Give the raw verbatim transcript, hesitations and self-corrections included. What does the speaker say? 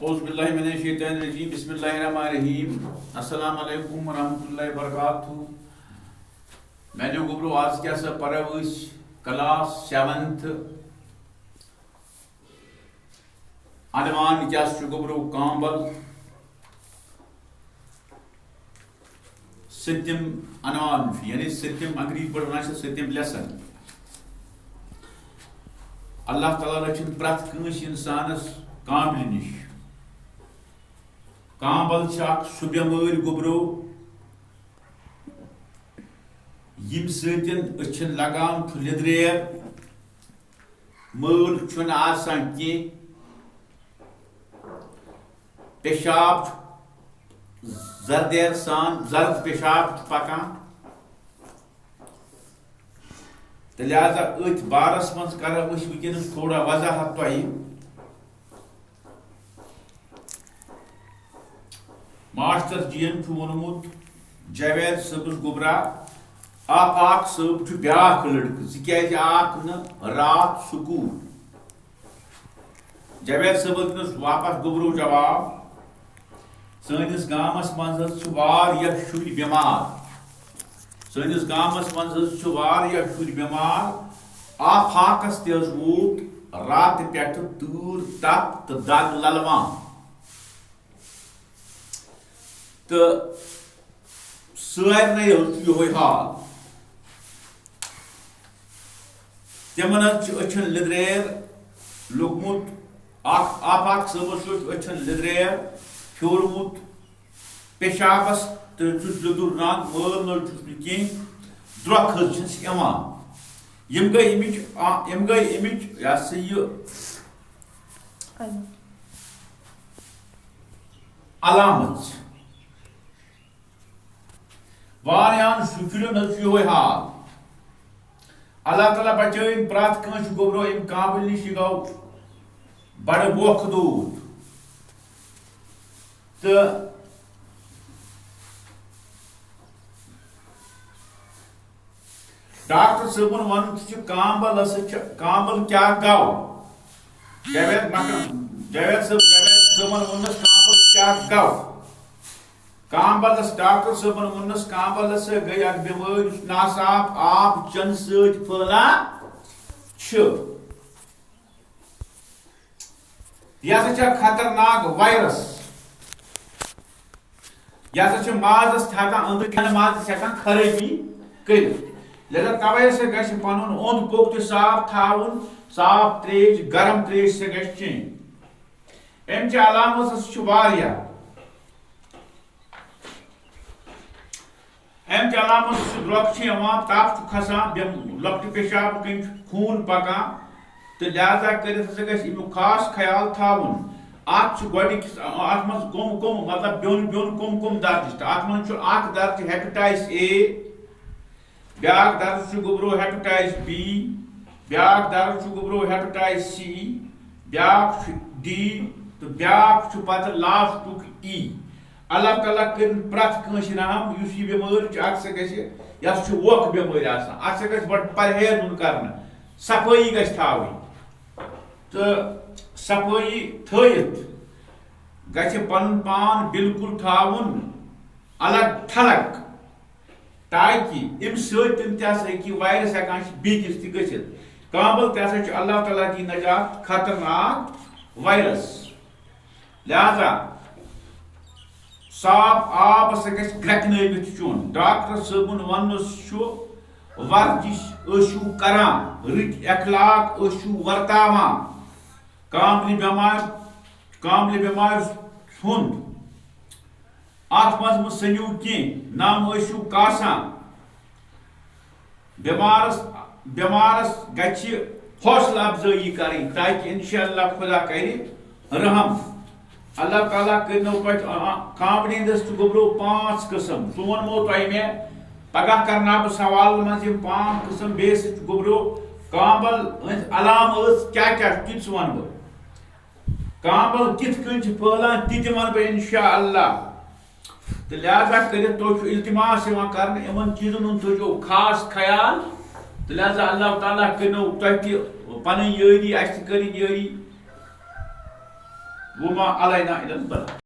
اعوذ باللہ من الشیطان الرجیم، بسم اللہ الرحمن الرحیم۔ السلام علیکم ورحمۃ اللہ وبرکاتہ۔ میانیو گوبرو، آز کیٛاہ سا پرو أسۍ کلاس سیونتھ۔ عنوان کیٛاہ چھُ گوبرو؟ کامبل۔ سٔتِم عنوان چھُ، یعنی سٔتِم، انگریزی پٲٹھۍ ونان چھِ سٔتِم lesson۔ اللہ تعالیٰ رٔچھِن پرٛٮ۪تھ کٲنٛسہِ اِنسانَس کامبلہِ نِش۔ کامبل چھِ اکھ سُہ بٮ۪مٲرۍ گوٚبرو، ییٚمہِ سۭتۍ أچھَن لگان چھُ لیٚدریر، مٲل چھُنہٕ آسان کینٛہہ، پیشاب چھُ زردیر سان، زرد پیشاب چھُ پکان۔ تہٕ لہذا أتھۍ بارس منٛز کرو أسۍ وٕنکیٚنس تھوڑا وضاحت تۄہہِ۔ ماسٹر جی ین چھُ ووٚنمُت، جاوید صٲبس گوٚبرا، آفاق صٲب چھُ بیٛاکھ لڑکہٕ، ژٕ کیٛازِ آکھ نہٕ راتھ سکوٗل؟ جاوید صٲبن دیُتنس واپس گوٚبرو جواب، سٲنِس گامس منٛز حظ چھِ واریاہ شُرۍ بٮ۪مار۔ سٲنِس گامس منٛز حظ چھِ واریاہ شُرۍ بٮ۪مار۔ آفاقس تہِ حظ ووت راتہٕ پٮ۪ٹھٕ تۭر، تپ تہٕ دگ للوان۔ تہٕ سارنٕے حظ چھُ یِہوٚے حال۔ تِمن حظ چھُ أچھن لیٚدریر لوٚگمُت، اکھ آفاق صٲبس چھُ أچھن لیٚدریر پھیوٗرمُت، پیشابس تہِ چھُس لیٚدُر رنٛگ، مٲل نٔر چھُس نہٕ کینٛہہ، درٛۄکھ حظ چھِس یِوان۔ یِم گٔے اَمِچ، آ، یِم گٔے اَمِچ، یہِ ہسا یہِ، علامت۔ واریاہن شُرٮ۪ن حظ چھُ یِہوٚے حال۔ اللہ تعالیٰ بچٲیِن پرٛٮ۪تھ کٲنٛسہِ گوٚبرو اَمہِ کامبلہِ نِش، یہِ گوٚو بڑٕ ووکھٕ دود۔ تہٕ ڈاکٹر صٲبُن وَنُن چھُ، کامبل ہسا چھُ، کامبل کیٛاہ گوٚو؟ جاوید مکان، جاوید صٲب، جاوید صٲبن ووٚننس، کامبل کیٛاہ گوٚو؟ کامبلس، ڈاکٹر صٲبن ووٚننس، کامبلس گٔے اکھ بٮ۪مٲرۍ، یُس ناصاف آب چنہٕ سۭتۍ پھٔہلان چھُ۔ یہِ ہسا چھِ اکھ خطرناک وایرس۔ یہِ ہسا چھُ مازس تہِ ہٮ۪کان، أنٛدرٕ کھٮ۪نہٕ مازس ہٮ۪کان خرٲبی کٔرِتھ۔ لہذا توے ہسا گژھِ پنُن اوٚنٛد پوٚک تہِ صاف تھاوُن، صاف تریش، گرم تریش سا گژھِ چیٚنۍ۔ امچہِ علامژٕ ہسا چھِ واریاہ۔ امہِ تہِ علاوٕ چھُ درٛۄکھ چھُ یِوان، تپھ چھُ کھسان، بٮ۪م-، لۄکٹہِ پیشابہٕ کِنۍ چھُ خوٗن پکان، تہٕ لہذا کٔرِتھ ہسا گژھِ اَمیُک خاص خیال تھاوُن۔ اتھ چھُ گۄڈٕنِکِس، اتھ منٛز کٕم کٕم، مطلب، بیوٚن بیوٚن کٕم کٕم درجہٕ چھِ؟ اتھ منٛز چھُ اکھ درجہٕ ہیپیٹائٹس اے، بیٛاکھ درجہٕ چھُ گوٚبرو ہیپیٹائٹس بی، بیٛاکھ درجہٕ چھُ گوٚبرو ہیپیٹائٹس سی، بیٛاکھ چھُ ڈی، تہٕ بیٛاکھ چھُ پتہٕ لاسٹُک ای۔ اللہ تعالیٰ کٔرِن پرٛٮ۪تھ کٲنٛسہِ رحم، یُس یہِ بٮ۪مٲرۍ چھِ، اَتھ سۭتۍ گژھِ، یۄس چھِ ووکھٕ بٮ۪مٲرۍ آسان، اَتھ سۭتۍ گژھِ بَڑٕ پرہیز یُن کرنہٕ، صفٲیی گژھِ تھاوٕنۍ۔ تہٕ صفٲیی تھٲیِتھ گژھِ پَنُن پان بالکل تھاوُن الگ تھلگ، تاکہِ اَمہِ سۭتۍ تہِ ہسا ہیٚکہِ یہِ وایرس ہٮ۪کان چھِ بیٚکِس تہِ گٔژھِتھ۔ کانٛبَل تہِ ہسا چھُ اللہ تعالیٰ دی نجات خطرناک وایرس۔ لہذا صاف آب ہسا گژھِ گرٛٮ۪کنٲوِتھ چیوٚن۔ ڈاکٹر صٲبُن وَننَس چھُ ورزش ٲسِو کران، رٕتۍ اخلاق ٲسِو ورتاوان۔ کانٛبلہِ بٮ۪مارِ، کانٛبلہِ بٮ۪مارِ ہُنٛد اَتھ منٛز مہٕ سٔنِو کینٛہہ، نَم ٲسِو کاسان۔ بٮ۪مارَس، بٮ۪مارَس گژھِ حوصلہٕ افزٲیی کَرٕنۍ، تاکہِ انشاءاللہ خدا کَرِ رحم۔ اللہ تعالیٰ کٔرنو تۄہہِ، آ، آ، کانٛبلہِ ہٕنٛدِس چھِ گوٚبرو پانٛژھ قٕسٕم۔ سُہ ووٚنمو تۄہہِ مےٚ، پگاہ کرناو بہٕ سوالَن منٛز یِم پانٛژھ قٕسٕم۔ بیٚیہِ سۭتۍ چھُ گوٚبرو کانٛبَل ہٕنٛز علامہٕ ٲس کیٛاہ کیٛاہ چھِ، تہِ تہِ وَنہٕ بہٕ۔ کانٛبَل کِتھ کٔنۍ چھِ پھٔہلان، تہِ تہِ وَنہٕ بہٕ انشاءاللہ۔ تہٕ لہذا کٔرِتھ تۄہہِ چھُ التماس یِوان کرنہٕ، یِمن چیٖزن ہُنٛد تھٲیزیو خاص خیال۔ تہٕ لہذا اللہ تعالیٰ کٔرِنو تۄہہِ تہِ پنٕنۍ یٲری، اَسہِ تہِ کٔرِنۍ یٲری۔ وما علینا الا البلاغ۔